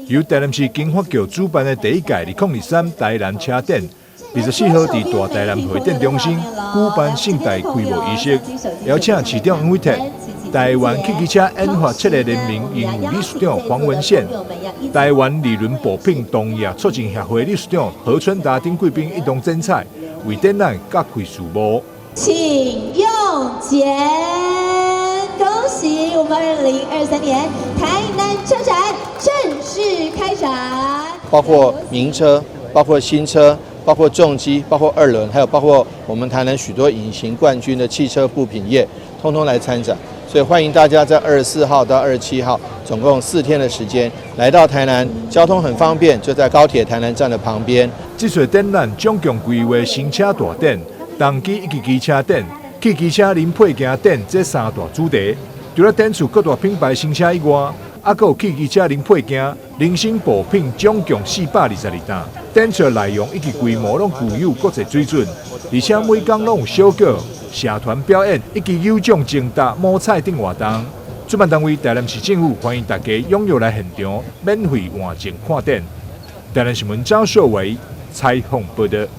由台南市經發局主辦的第一屆2023台南車展，24號佇大台南會展中心舉辦盛大開幕儀式，邀請市長黃偉哲、台灣汽機車研發策略聯盟榮譽理事長黃文憲、台灣二輪部品同業促進協會理事長何春達等貴賓一同剪彩，為展覽揭開序幕。請用剪，恭喜我們2023年台南車展正式開展。包括名車，包括新車，包括重機，包括二輪，還有包括我們台南許多隱形冠軍的汽車部品業，通通來參展。所以歡迎大家在24號到27號，總共4天的時間來到台南，交通很方便，就在高鐵台南站的旁邊。這次展覽總共規劃新車大展、重機以及機車展、汽機車零配件展這三大主題。除了展出各大品牌新車以外，猶閣有汽機車零配件、零星部品，總共422檔。展出內容以及規模攏具有國際水準，而且每工攏有小轎、社團表演以及有獎徵答、摸彩等活動。主辦單位台南市政府歡迎大家踴躍來現場，免費換證看展。台南新聞張秀偉採訪報道。